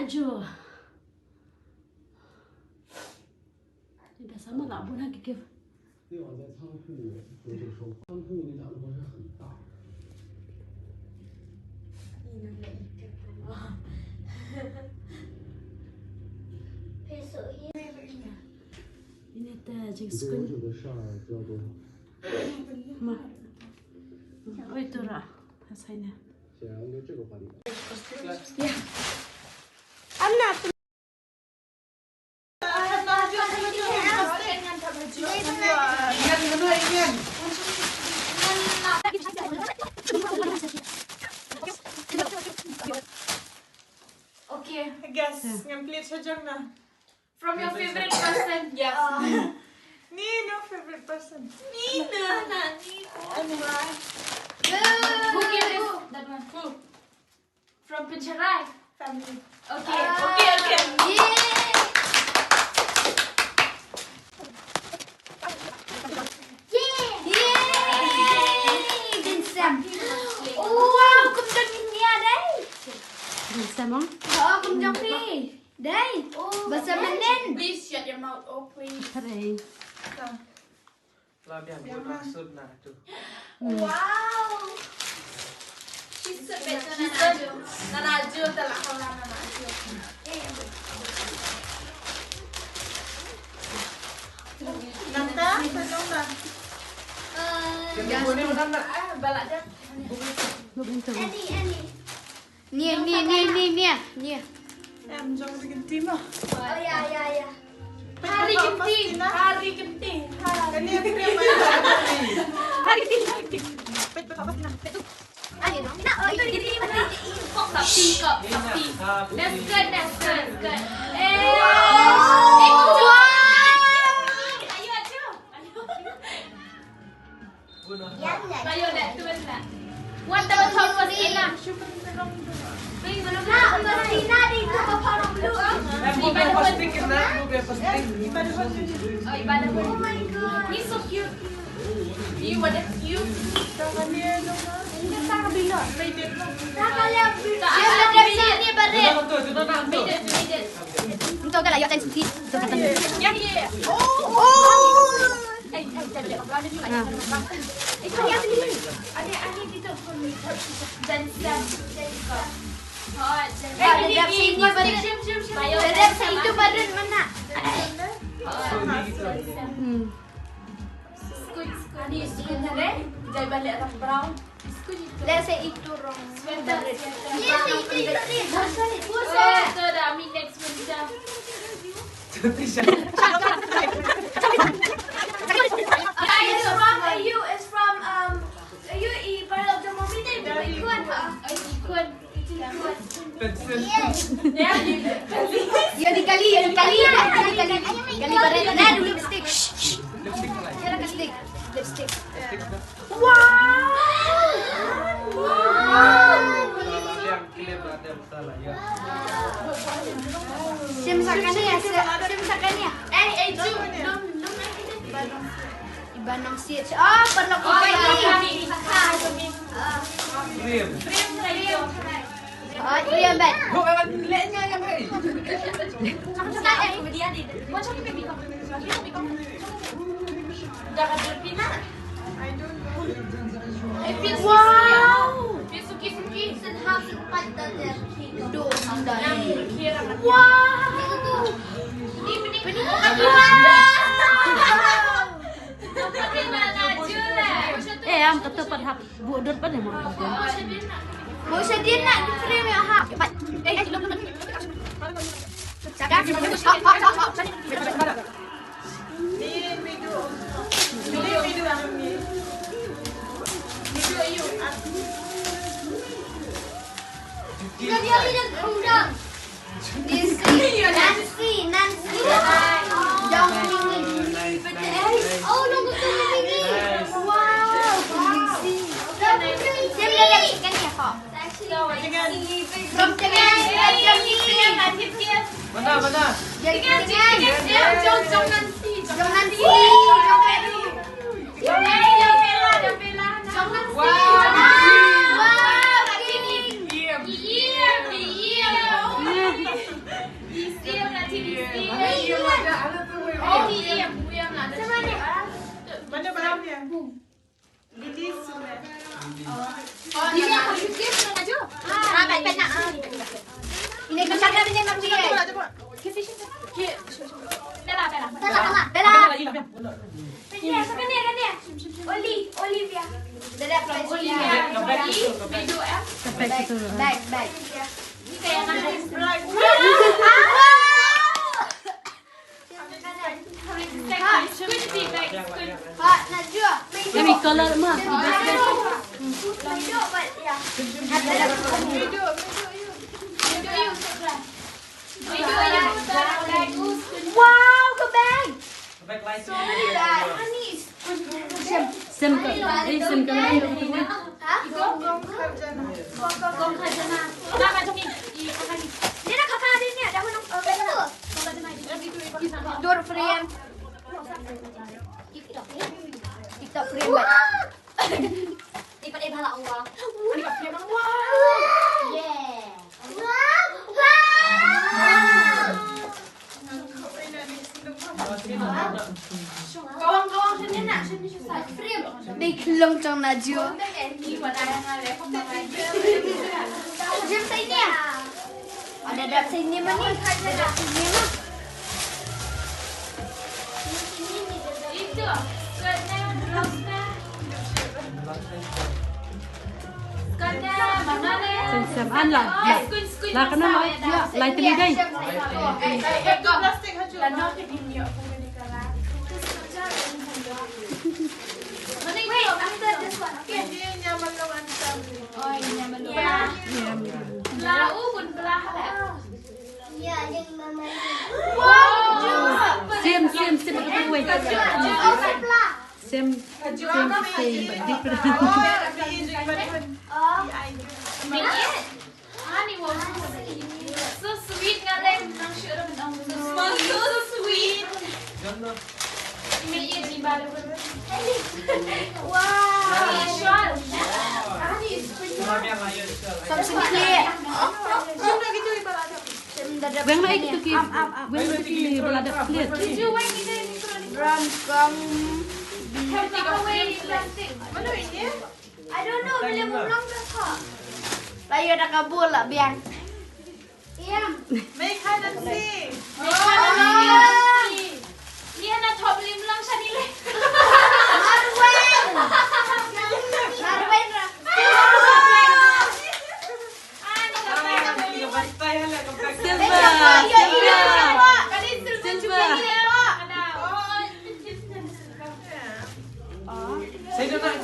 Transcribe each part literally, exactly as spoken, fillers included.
Ju. Ida sama la bun ha ki gift. 那我在仓库里，我就说仓库那档事儿很大。 Ini te jingskun. 这个事儿就要多少？ Ma. Oi, tura. Hasai na. 显然对这个话题。 Okay. Guess, ngan plie sha jong na. From your favorite person. Yes. Ni no favorite person. Ni no, na ni. Who gave this? That one. Who? From Pyncharai. Family. Okay, okay, okay. Yay! Yay! Yay! Dinsem. Oh, wow, kum jong India dei. Dinsem, oh? Oh, kum jong phi. Dei. Oh, ba sa mynnin. Please shut your mouth, oh, please. Hooray. Come. Wow. She's so better than Aju. Than Aju, tala kala than Aju. Nanta, tanong na. Ah, balak dia. Annie, Annie. Nia, nia, nia, nia, nia, nia. Em, jong ka kynti mo. Oh, ya, ya, ya. Hari kynti, hari kynti, hari. Kani frame mai. Hari kynti, hari kynti. Pet, pet, pet, pet. Ani, no? Na, oh, itu, itu, itu. Kok sapi, kok sapi. That's good, that's good, that's good. Eh, eh, wow. Ayo, ayo. Ayo. Ayo, leh, turun, leh. Wan, ta ba thon, Faustina. Bring, belum, lah, Faustina di tu ba thon belum. Eh, mo be posting kena, mo be posting. Oh, ibadah. Oh my God. He's so cute. You want a cute? Tangan dia dong. Ini tangan bila. Tangan dia bila. Dia ada sini, baret. Jom tu, jom tu. Made it, made it. Untuk kalau you can see. Ya, ya. Oh, oh. Let's say itu wrong. Sweater, sweater. Oh, tu dah, I mean, next winter. It's from, uh, you, it's from, um, you, i parallel to mommy, they, they could, uh, I could. Pencil. Ya, di kali, ya, di kali, ya, di kali. Kali baret. Nah, dulu lipstick. Shh, shh. Lipstick. Lipstick. Lipstick. Wow! Wow! Shim sa kane, shim sa kane. Eh, eh, jom, jom, jom. Iba nong siet. Ah, paralok iba. Frame. Frame. Oh, iya, Mbak. Ho, Evan, leh nya yang hai. Wow. Wow. Wow. Eh, am kata pat hap. Bu dur pa ne mo. Mo sa din na di frame ya ha. Eh, Nancy, Nancy, Nancy. Jong Mimi. Oh, no, no, no, Mimi. Wow, Nancy. Jom, jom, jom, jom, jom. From Tengah, from Tengah. Mana, mana? Jom, jom, jom, jom, Nancy. Jom Nancy, jom Nancy. Wow. Wow, King. Lily Sumer. Ini aku, ini aku. Ah, baik, baik, nak. Ini aku cakap dengan Marwi. Bella, Bella. Bella, Bella. Bella, siapa ni, siapa ni? Oli, Olivia. Bella, Olivia. Bella, Bella. Baik, baik. Ini kayak mana? Emi color ma. Wow, ka bag. Sem ka, eh, sem ka. Ha? Gom Kharjana. Gom Kharjana. Dia nak kakak dia ni, dah menung. Dur frame. TikTok frame. Lipat eh bala Allah. Yeah. Kawang kawang sini nak sini susah. Frame. Dei khlong jong Najwa. Jim sini. Ada dap sini mani. Ada dap sini mah. Sem sem an la la la kana ma la lai tini dai. Sem sem sem ka wei. Sem sem sem different. Ani wow. So sweet nga leh nang shuh ram nang. So sweet. Ime ye jin ba de. Wow. Ani shwal. Ani. Samsung kle. Shim da gitu ibarat. Weng na itu ki. Am am am. Weng na itu ki balada kle. Ju weng gitu ni. Ram kam. Plastik. Mana ini? I don't know, bila mumlang dah kha. Layo da ka bul la biang. Iam. Mei kha Nancy. Mei kha Nancy. Ni hana thop lim lang shani le. Marwen. Marwen ra. Silver, Silver. Silver.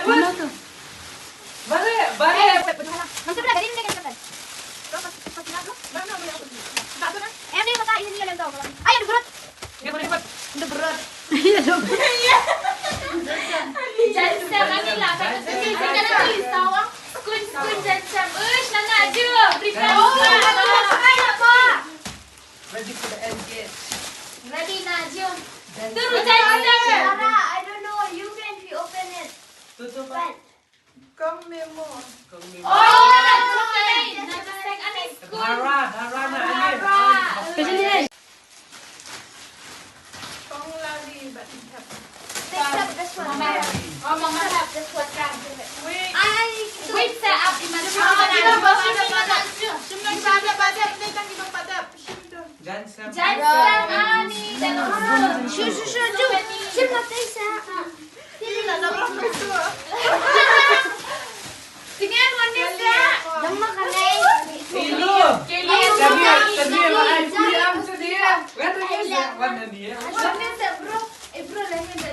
Mana tu? Ready for the end game. Ready, Najwa. Terus, Zara, I don't know. You can reopen it. Tutup. Kong Memo. Oh, yeah, chocolate. Najwa sang ani school. Dhara, Dhara na ani. Dhara. Kong Lali, but Wait. Wait, sa ap iman. Jan Sam. Jan Sam ani. Shu shu shu shu. Sim na te sa. Sim na na. Tingnan mo ni sa. Dama ka nei. Hello. Tadi tadi ma ai. Wan ni sa bro. Eh bro, lain dah.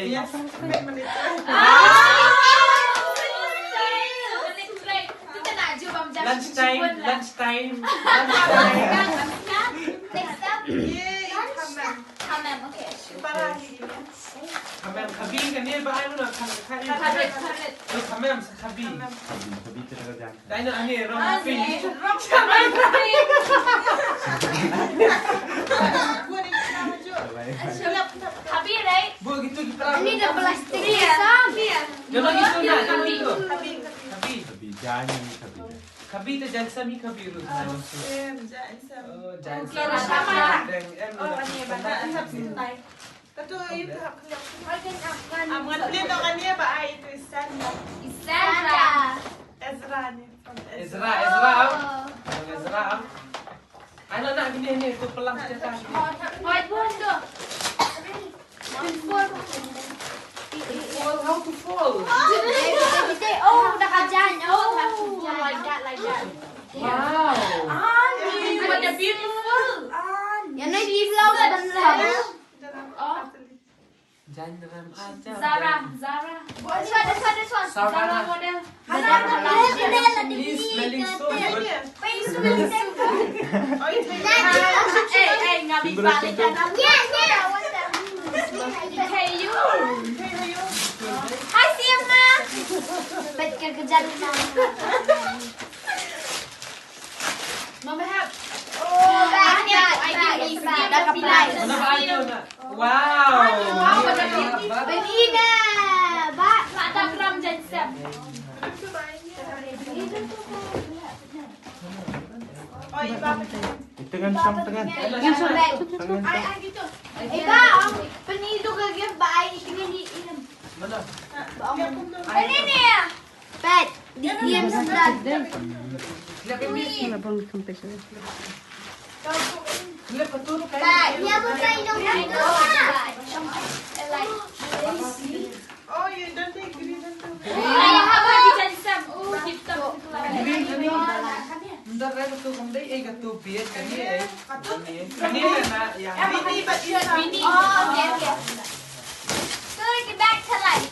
Yes. Minute. Ah! Minute break. Kita nak jumpa macam Lunch time, lunch time. Next up. Yay, come on. Para hi. Khamem, khabi kane ba ai mano, kham, khabi. Khabit, khabit. Khamem sa khabi. Khabi, khabi te ka jang. Dai no ani rong pink. Rong pink. Khabi, right? Bo gitu ki para. Ani da plastik. Clear. Jangan gitu na, jangan gitu. Khabi. Khabi. Khabi, jangan ni khabi. Khabi te jaiñ sem hi khabi ruh. Oh, sem, jaiñ sem. Oh, jaiñ sem. Oh, ani ba na hap sin tai. Tato yu hap khlieh. Am ngan plie no ani ba ai itu Sandra. Sandra. Ezra ni. Ezra, Ezra. Ezra. Ano na gini ni tu pelang cerita. Oi, pun tu. Fall, how to fall? Oh, dah kajan. Oh, like that, like that. Wow. Ani, what a beautiful. Ani. Yang ni di blouse benar. Oh. Jan dalam aja. Zara, Zara. This one, this one, this one. Zara model. Is smelling so good. Hey, hey, ngabi balik ka na. Hey, you. Hi, Sienna. Bet ka kejap. Mama help. Oh, baik, baik, baik. Dah apply. Mana air tu nak? Wow. Beli na. Ba, ba dah belum jadi siap. Oi, ba. Dengan sang tangan. Yang sobek. Ai, ai gitu. Eh, ba, penidu ke game ba ai kena ni. Mana? Ini ni. Pat, di diam sebentar. Labang sampai sana. Pat, dia bukan dong. Oh, you don't take green and two. Ay, haba kita di sam. Oh, kita. Green, green. Ndar rai tu kong dei, eh, ka tu biar kani, eh. Kani na, ya. Bini, but you have bini. Oh, okay, okay. So, get back to life.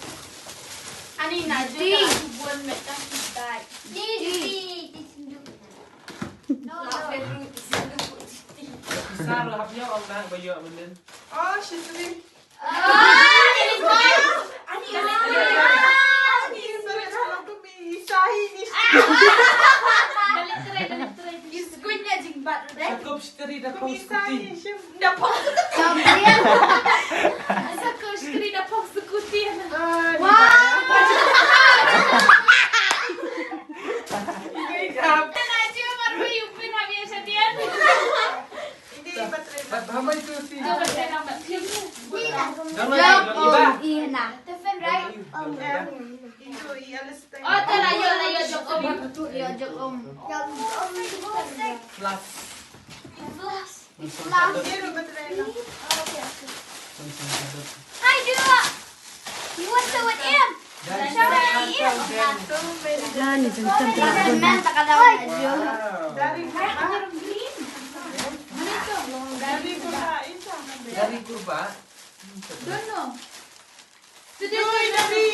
Ani na ju na bun met ka bag. Di, di, di, di senduk. No, no. Sar hap ïa ong na ba ïoh mynnin. Oh, Shitri. Oh, ini boy. Ani, ani, ani. Sorry, salah tu mi sahi ni. Dalik terai, dalik terai. Is kunya jingbat, right? Cukup Shitri da pong skuti. Da pong. Sa ko shkri da pok sekuti. Wow. Ini ka. Na ji mar wi upin ha biya shadian. Ini baterai. Bat hamai tu si. Tu baterai lambat. Jangan lagi, jangan lagi. Ih na. Tefen, right? Itu i alas. Oh, tu la yo, la yo jok om. Yo jok om. Plus. Plus. Hi, Dua. You want to with him? Dari jam satu. Dari kurba. Don't know. Today dari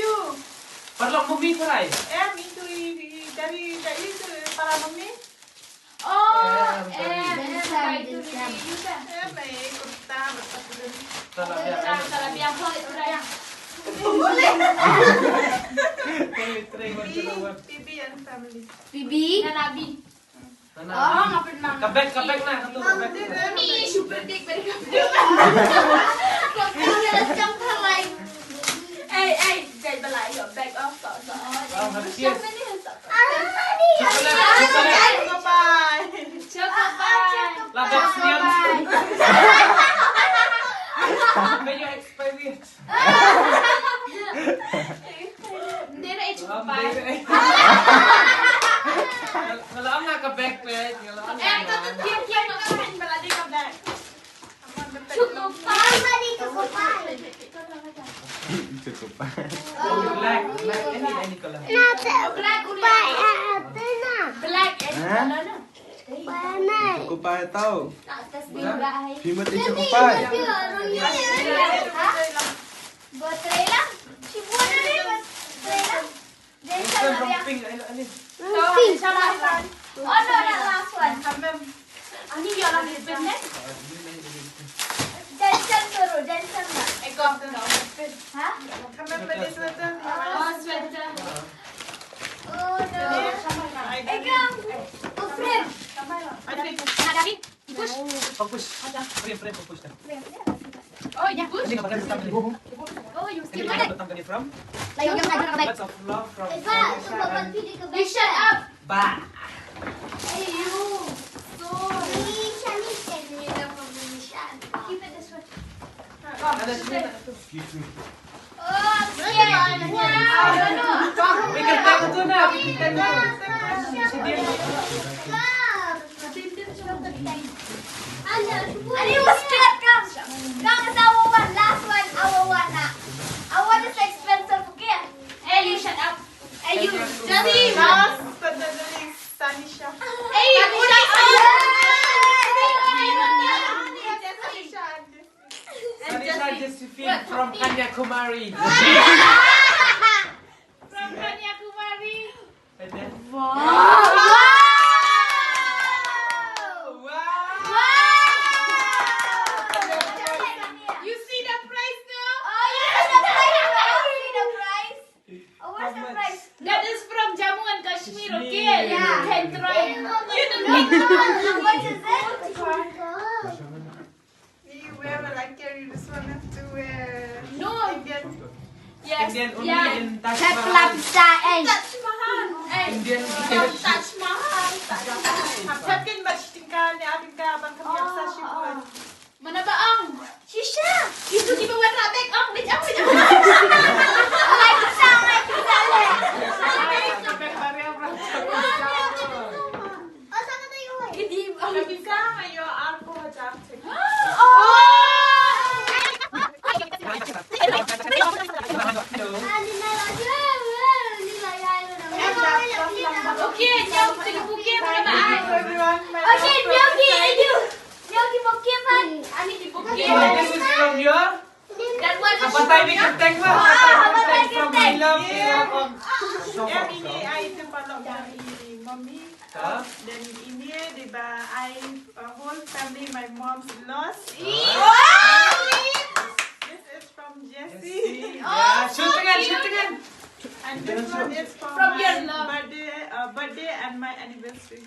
you. Paralok mummy try. Em, itu dari, dari itu para mummy. Oh, eh, eh, eh, itu di Yuda. Eh, mai kurta berkat dulu. Salah biang. Salah biang, sorry, sorry. Bibi and family. Bibi? Dan Abi. Oh, ngapin mang. Kabek, kabek na, katu kabek. Ni super tik beri kabek. Kau kena lecang thalai. Eh, eh, jai belai, yo, bag off, so, so. Oh, harus yes. Choco pie. Choco pie. Choco pie. Choco pie. May you explain it? Hindi na i choco pie. Ngala nga ka backpack, ngala nga. Eh, ito, ito, ito, ito, ito, ito, ito, ito, ito, ito, ito, Choco pie. Choco pie. Black, black, any, any color. Black, black, black, black. Black, any color na. Choco pie tau. Phi mut i choco pie. Ha? Buat trailer. Si buat ni, buat trailer. Bukan romping, ayo, ani. So, inshallah, last one. Oh, no, not last one. Ani, you're not even there. Then, so, Sweater, jangan sama. Ha? Remember this sweater? Oh, sweater. Oh, no. Eh, kamu. Oh, frame. Ada. Push. Push. Frame, frame, push. Oh, you push? Oh, you still want it? From? Lots of love from. You shut up. Bah. Hey, you. So. Keep it this way. Excuse me. Oh, I'm scared. No, no, no. And it was scared, come. Come, it's our one, last one, our one. Now. Our one is expensive, okay? Hey, you shut up. Hey, you just last but not the least, Sanisha. Hey, you shut up. Sanisha and this. Sanisha Josephine from Kanyakumari. From Kanyakumari. Wow. Wow. You see the price now? Oh, you see the price? You see the price? Oh, what's the price? That is from Jammu and Kashmir, okay? Yeah. You can try. You don't know. How much is it? Where will I carry this one to, uh, no. Indian? Yes. Indian only, yeah. In Taj Mahal. Taj Mahal. Eh. Indian. Taj Mahal. Taj Mahal. Hatin ba shi tyngka ne, a tyngka ban kham ïap sa shi bun. Mana ba ong? Shisha. Itu kiba wan rabek ong, bit ong, bit ong. Ngai pisa, ngai pisa le. Ngai pisa. Ka pisa nga ïoh arphew hajar. This is from your. That one is from your. From my love, you know, um, yeah, ini ai tempat lok dari mommy. Then ini dia ba ai, uh, whole family, my mom's in-laws. This is from Jesse. Yeah, shoot again, shoot again. And this one is for my birthday, uh, birthday and my anniversary.